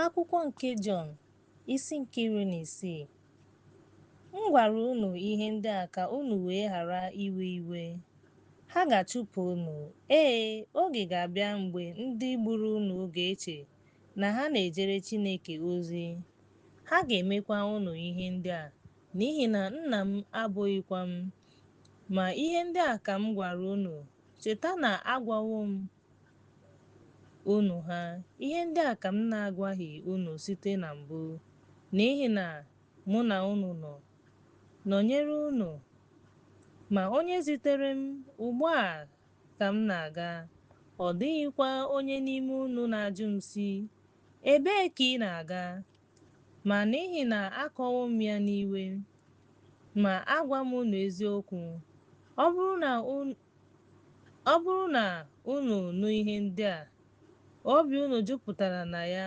Akwụkwọ nke Jọn, isi nke 16. M gwara unu ihe ndị a ka unu wee ghara iwe iwe. Ha ga-achụpụ unu. Ee, oge ga-abịa mgbe ndị gburu unu ga-eche na ha na-ejere Chineke ozi. Ha ga-emekwa unu ihe ndị a n'ihi na Nna m abụghịkwa m. Ma ihe ndị a ka m gwara unu, cheta na agwawo m unu ha. Ihe ndị a ka m na-agwaghị unu site na mbụ, n'ihi na mụ na unu nọ, nọnyere unu. Ma onye zitere m, ugbu a ka m na-aga, ọ dịghịkwa onye n'ime unu na-ajụ m sị, Ebee ka ị na-aga? Ma n'ihi na akọwo m ya n'iwe. Ma agwa m unu eziokwu, ọ bụrụ na unu nụ ihe ndị a, obi unu jupụtara na ya,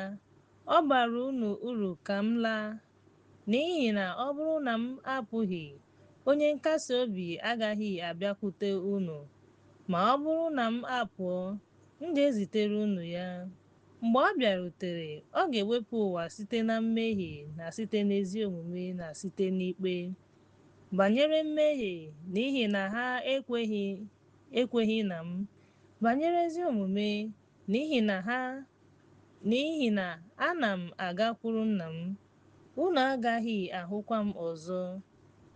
ọ bara unu uru ka m laa, n'ihi na ọ bụrụ na m apụghị, onye nkasi obi agaghị abịakwute unu, ma ọ bụrụ na m apụọ, m ga-ezitere unu ya. Mgbe ọ bịarutere, ọ ga-ewepụ ụwa site na mmehie na site n'ezi omume na site n'ikpe. Banyere mmehie, n'ihi na ha ekweghị na m. Banyere ezi omume, n'ihi na ana m agakwuru Nna m, unu agaghị ahụkwa m ọzọ.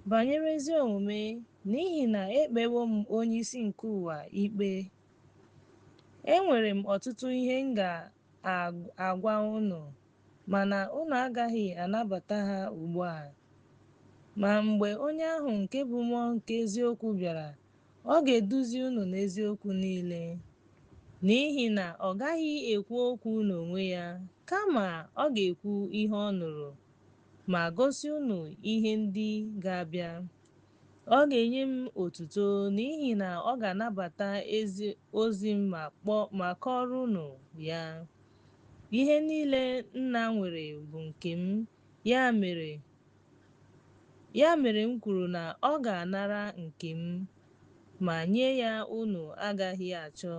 Banyere ezi omume, n'ihi na ekpewo m onyeisi nke ụwa ikpe. Enwere m ọtụtụ ihe m ga-agwa unu, mana unu agaghị anabata ha ugbu a. Ma mgbe onye ahụ nke bụ Mmụọ nke eziokwu bịara, ọ ga-eduzi unu n'eziokwu niile. N'ihi na ọ gaghị ekwu okwu n'onwe ya, kama ọ ga-ekwu ihe ọ nụrụ, ma gosi unu ihe ndị ga-abịa. Ọ ga-enye m otuto n'ihi na ọ ga-anabata ozi m ma kọọrọ unu ya. Ihe niile Nna nwere bụ nke m, ya mere m kwuru na ọ ga-anara nke m, ma nye ya unu agaghị achọ.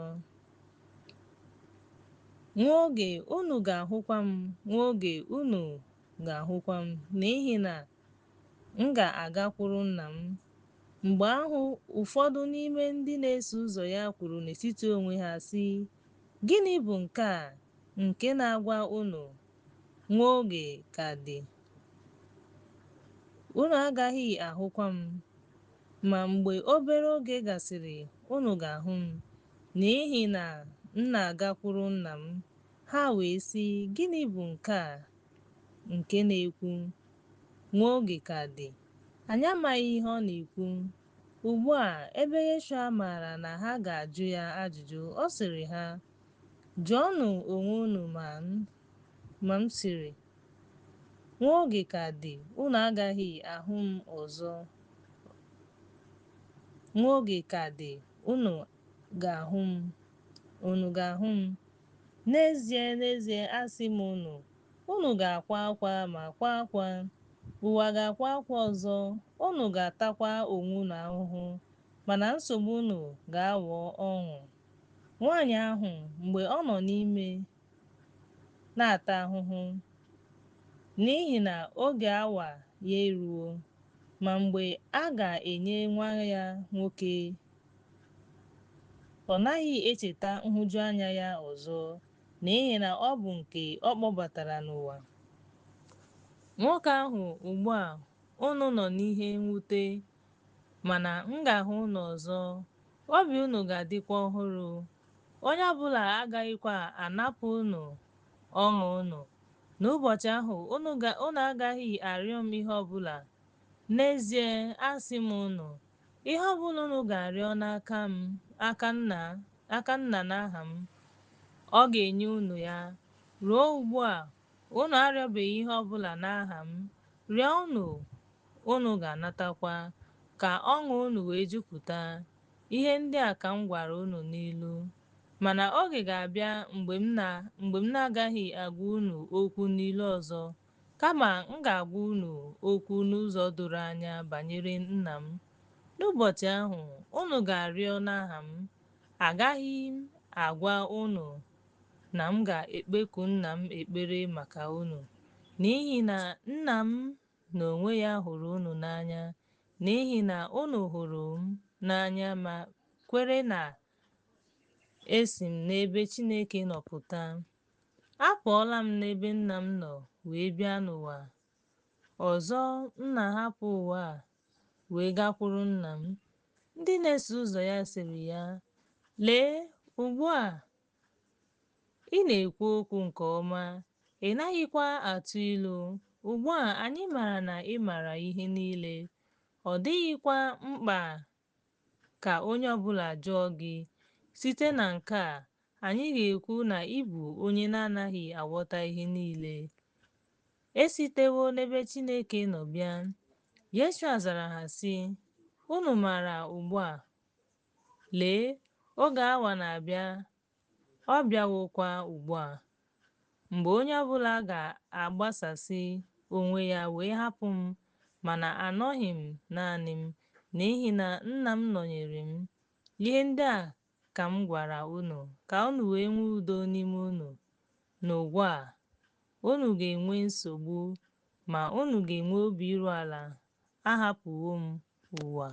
Nwa oge unu ga-ahụkwa m, nwa oge unu ga-ahụkwa m, n'ihi na m ga-agakwuru Nna m. Mgbe ahụ ụfọdụ n'ime ndị na-eso ụzọ ya kwuru n'etiti onwe ha sị, Gịnị bụ nke a nke na-agwa unu, Nwa oge ka dị, unu agaghị ahụkwa m, ma mgbe obere oge gasịrị unu ga-ahụ m, n'ihi na m na-agakwuru Nna m. Ha wee sị, Gịnị bụ nke a nke na-ekwu, Nwa oge ka dị? Anyị amaghị ihe ọ na-ekwu. Ugbu a, ebe Yeshua maara na ha ga-ajụ ya ajụjụ, ọ sịrị ha, Jụọnụ onwe unu ma m sịrị, Nwa oge ka dị, unu agaghị ahụ m ọzọ. Nwa oge ka dị, unu ga-ahụ m. Unu ga-ahụ m. N'ezie, n'ezie, asị m unu, unu ga-akwa akwa ma kwaa akwa, ụwa ga-akwa akwa ọzọ, unu ga-atakwa onwe unu ahụhụ, mana nsogbu unu ga-aghọ ọṅụ. Nwaanyị ahụ, mgbe ọ nọ n'ime, na-ata ahụhụ, n'ihi na oge awa ya eruwo, ma mgbe a ga-enye nwa ya nwoke, ọ naghị echeta nhụjuanya ya ọzọ, n'ihi na ọ bụ nke ọ kpọbatara n'ụwa. Nwoke ahụ, ugbu a unu nọ n'ihe mwute, mana m ga-ahụ unu ọzọ, obi unu ga-adịkwa ọhụrụ, onye ọbụla agaghịkwa anapụ unu ọṅụ unu. N'ụbọchị ahụ unu agaghị arịọ m ihe ọbụla. N'ezie, asị m unu, ihe ọbụla unu ga-arịọ n'aka Nna n'aha m, ọ ga-enye unu ya. Ruo ugbu a, unu arịọbeghị ihe ọbụla n'aha m. Rịọ unu, unu ga-anatakwa, ka ọṅụ unu wee jupụta. Ihe ndị a ka m gwara unu n'ilu. Mana oge ga-abịa mgbe m na-agaghị agwa unu okwu n'ilu ọzọ, kama m ga-agwa unu okwu n'ụzọ doro anya banyere Nna m. N'ụbọchị ahụ, unu ga-arịọ n'aha m. Agaghị m agwa unu na m ga-ekpeku Nna m ekpere maka unu, n'ihi na Nna m n'onwe ya hụrụ unu n'anya, n'ihi na unu hụrụ m n'anya ma kwere na esi m n'ebe Chineke nọ pụta. Apụọla m n'ebe Nna m nọ wee bịa n'ụwa. Ọzọ m na-ahapụ ụwa a wee gakwuru Nna m. Ndị na-eso ụzọ ya sịrị ya, Lee, ugbu a ị na-ekwu okwu nke ọma, ị naghịkwa atụ ilu. Ugbu a anyị maara na ị maara ihe niile, ọ dịghịkwa mkpa ka onye ọbụla jụọ gị. Site na nke a, anyị ga-ekwu na ị bụ onye na-anaghị aghọta ihe niile. Esitewo n'ebe Chineke nọ bịa. Yeshua zara ha sị, Unu maara ugbu a, lee, oge awa na-abịa, ọ bịawokwa ugbu a, mgbe onye ọbụla ga-agbasasị onwe ya wee hapụ m, mana anọghị m naanị m, n'ihi na Nna m nọnyere m. Ihe ndị a ka m gwara unu, ka unu wee nwee udo n'ime unu. N'ụwa a, unu ga-enwe nsogbu, ma unu ga-enwe obi iru ala, ahapụwo m ụwa.